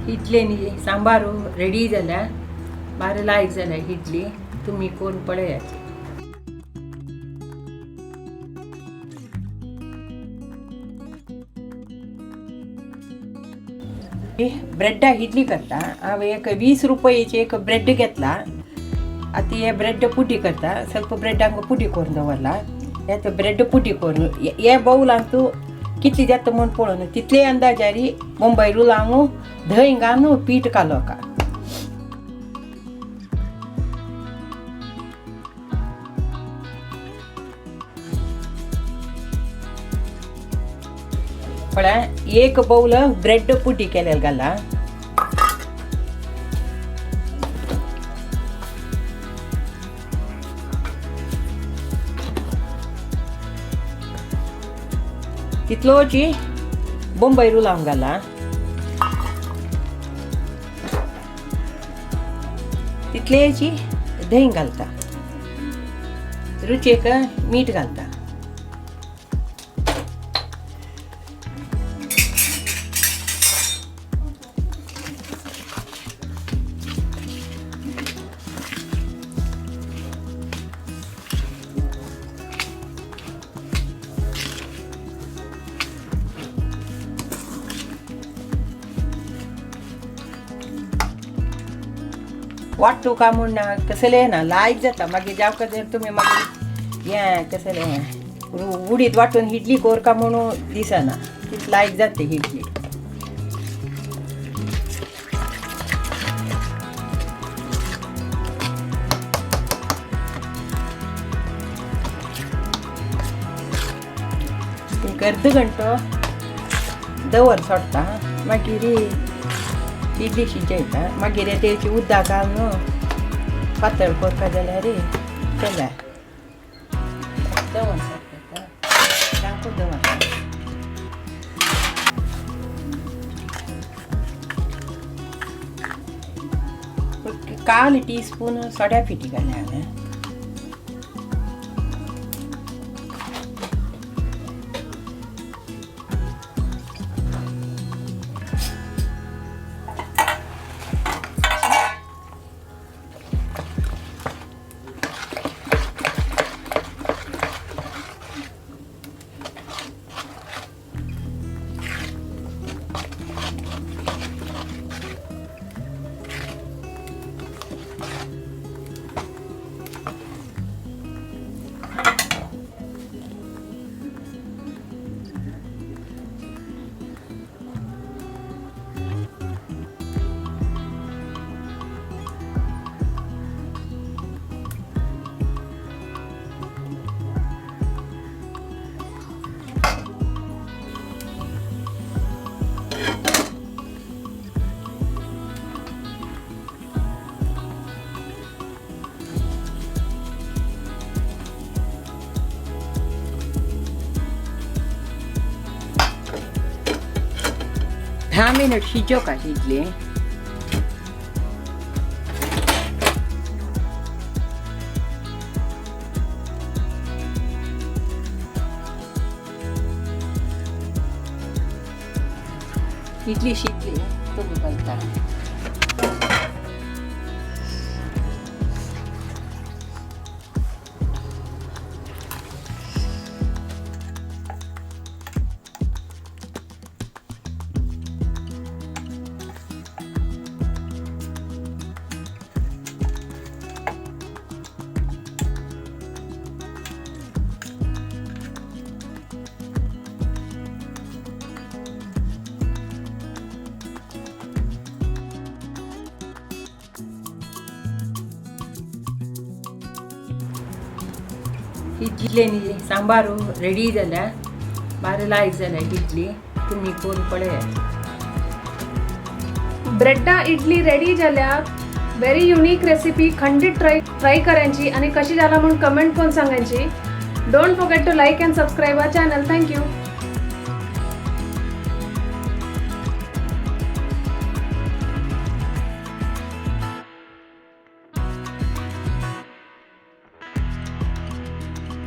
Idli sambar ready जाल्या, बारे लायक जाल्या इडली. तुमी करून पळयात. ब्रेडा इडली करता. हांवें एक 20 रुपयेची एक ब्रेड घेतला. आतां हे ब्रेड पुटी करता. ಸ್ವಲ್ಪ ब्रेडांक पुटी करून दवरला. हे ब्रेड पुटी करून हे बावलान तूं कितली जाता म्हूण पळोवन तितले अंदाजारी मुंबय रुलांव धंय घालून पीठ कालोवका. पळय, एक बावल ब्रेड पुटी केलेलं घाला. तितलोची बोंबय रुलांव घाला. तितलेची दही घालता. रुचीक मीठ घालता. वांट्टू का म्हूण ना, कसलें ना लायक जाता. मागीर जावका जर तुमी मागीर हें कसलें उडीद वांटून इडली कोरका म्हणून दिसना, तितली लायक जाता इडली. एक अर्द घंटो दवर सोडटा, मागीर इडली शिजयता. मागीर तेची उदक घालून पातळ करपा जाल्यार केल्या दवर सोडटा, तांकू दवर. काल टी स्पून सोड्या पिठी घातल्या हांवें. 10 मिनट शिजोवका इडली. इडली शिजली, तो घालता. इडली सांबार रेडी जाल्या, बारे लायक जाल्या इडली. तुमी करून पळयात. ब्रेडा इडली रेडी जाल्या. Very unique recipe. खंडीत ट्राय ट्राय करायची आणि कशी जाला म्हणून कमेंट करून सांगायची. Don't forget to like and subscribe our channel. Thank you.